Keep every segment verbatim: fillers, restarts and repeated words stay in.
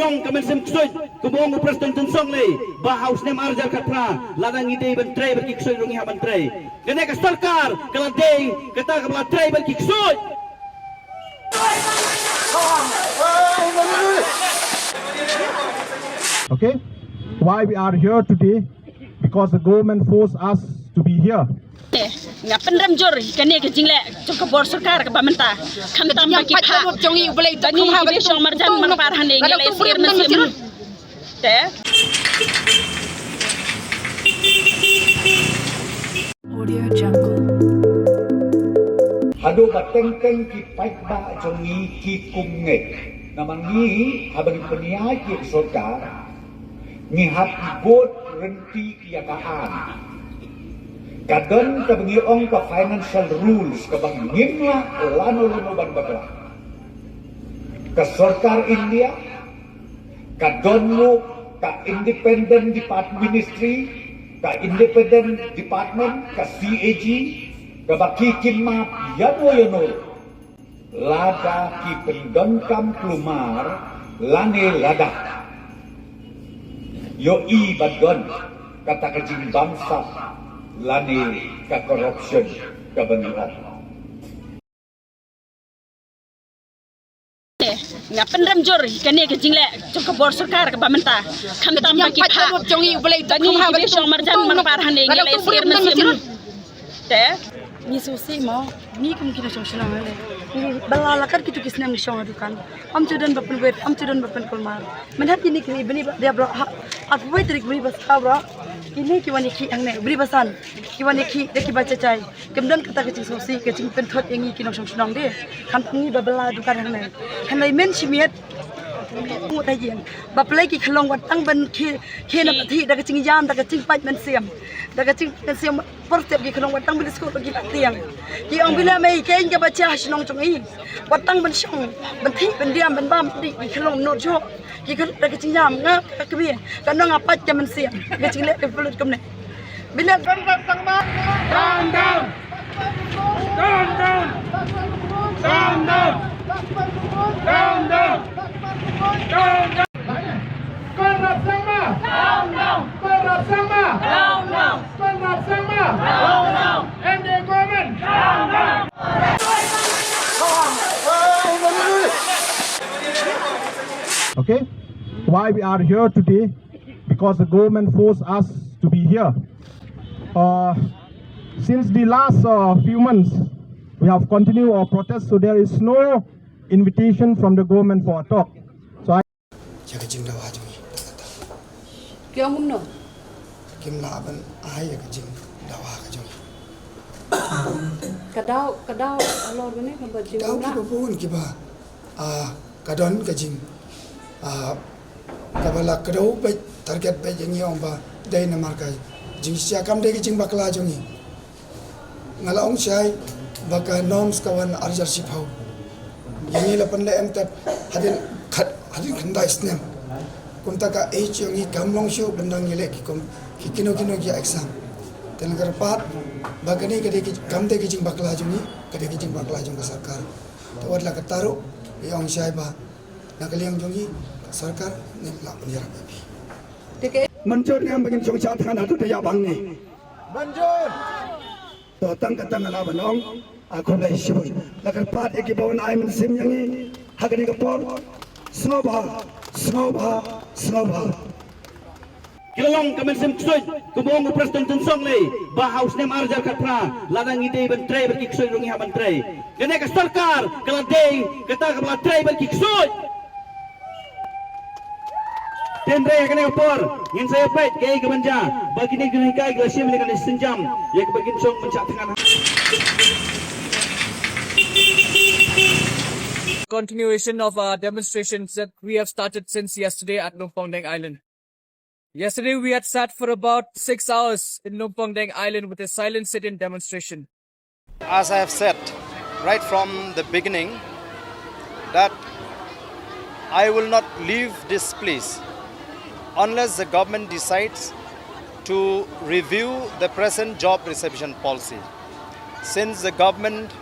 Long ka mynsiem ksuid, kumba ong u President Tynsong Leigh, ba ha u snem ar hajar khatphra, lada ngi dei ban trei bad ki ksuid ruh ngi hap ban trei. Kane ka sorkar ka la dei kata kaba la trei bad ki ksuid. Okay? Why we are here today? Because the government forced us to be here. Nga pynrem jur kane ka jingleh jong ka bor sorkar kaba mynta. Khamtam ba ki phah jong i Blei, ba ngi ki shong marjan marpar hangne ngi leh sir na sim. Te. Audio Jungle. Haduh ba teng teng ki paidbah jong ngi ki kum ngeit. Namar ngi haba ngi pynïaid ïa ka sorkar, ngi hap bud rynti ïa ka aiñ. Ka don kaba ngi ong ka financial rules kaba ngim lah lano lano ban bakla. Ka sorkar India ka don ruh ka independent department, ministry, ka independent department, ka C A G, kaba ki kin map ïano ïano ruh lada ki pyndonkam kulmar lane lada ïohi ba don kata ka jingbamsap lane ka corruption kaba ngi ong. Nga pynrem jur kane ka jingleh jong ka bor sorkar kaba mynta. Khamtam ba ki phah jong i Blei, ba ngi ki shong marjan marpar hangne ngi leh sir na sim. Te. Ngi sngewsih mo, ngi kum ki nongshong shnong hangne. Ngi bylla la kat kitu ki snem ngi shong ha dukan. Ym ju don ba pynwit, ym ju don ba pynkulmar. Mynta kine ki bni ba dep bro ha arphew wei tarik bni ba saw bro. Kine ki wan ïakhih hangne bni ba san. Ki wan ïakhih da kiba jajai. Kim don kata ka jingsngewsih, ka jingpynthut ïa ngi ki nongshong shnong de. Khamtam ngi ba bylla dukan hangne. Hynrei mynshimiet ngut ha ïing ba pynleit ki khyllung wat tang ban khie khie na pathi da ka jingïam, da ka jingpait mynsiem, da ka jingpait mynsiem. Por step ki khyllung wat tang ban skul ki la tieng. Ki ong, "Bilei mei, keiñ kaba jia ha shnong jong i." Wat tang ban shong, ban thih, ban diam, ban bam, dih ki khyllung nud shuh. Ki khyllung da ka jingïam, nga ka kmie ka nong, nga pait ka mynsiem. Ka jingleh ka pynlut kumne. Bilei. Conrad Sangma, down, down. Down, down. Down, down. Down, down. Down, down. Down, down. Conrad Sangma, down, down. Conrad Sangma, down, down. Conrad Sangma, down, down. N D A government, down, down. Okay? Why we are here today? Because the government forced us to be here. Uh, since the last uh, few months, we have continued our protest, so there is no invitation from the government for a talk. So I Ïa ka jingdawa jong ngi da kata. Ki ong kumno? Kim lah ban ai ïa ka jingdawa ka jong ngi. Ka daw, ka daw halor kane ka ba jingdaw. Daw kiba bun kiba, ah, ka don ka jing, ah, kaba la kdew beit, target beit ïa ngi, ong ba dei namar ka jingshisha, kam dei ka jingbakla jong ngi. Nga la ong shai ba ka norms ka wan arjar shiphew. Ïa ngi la pynleh em tep hadien khat, hadien khyndai snem. Kumta ka age jong ngi kam long shuh ban dang ïaleh ki kum ki kino kino ki exam. Te nga kyrpad ba kane ka dei ki, kam dei ki jingbakla jong ngi, ka dei ki jingbakla jong ka sorkar. Te wat la katta ruh ngi ong shai ba na ka liang jong ngi ka sorkar ngim lah ban ïarap ïa phi. Mynjur ngam ba ngin shong shad than haduh da ïa bang ni. Mynjur. To tang ka tang ala ban ong, a khublei shibun. La kyrpad ïa ki ba wan ai mynsiem ïa ngi ha kane ka por. Sngewbha, sngewbha, sngewbha. Ki la long ka mynsiem ksuid, kumba ong u President Tynsong Leigh, ba ha u snem ar hajar khatphra, lada ngi dei ban trei bad ki ksuid ruh ngi hap ban trei. Kane ka sorkar ka la dei kata kaba la trei bad ki ksuid. Te hynrei ha kane ka por ngin sa ïa peit kaei kaban jia, ba kine ki nonghikai ki la shim ïa kane ka sienjam ïa kaba kin shong ban shah thngan. Continuation of our demonstrations that we have started since yesterday at Lumpongdeng Island. Yesterday we had sat for about six hours in Lumpongdeng Island with a silent sit-in demonstration. As I have said right from the beginning, that I will not leave this place unless the government decides to review the present job reservation policy. Since the government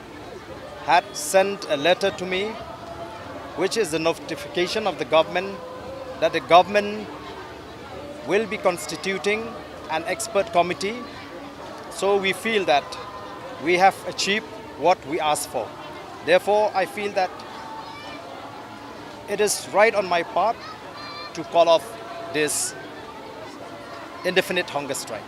had sent a letter to me, which is the notification of the government that the government will be constituting an expert committee. So we feel that we have achieved what we asked for. Therefore, I feel that it is right on my part to call off this indefinite hunger strike.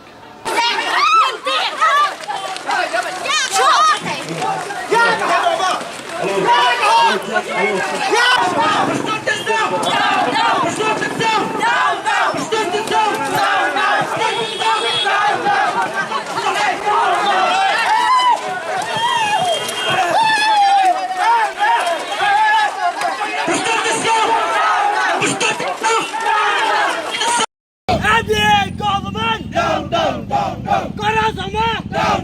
N D A government! Down, down, down, down! Conrad Sangma! Down,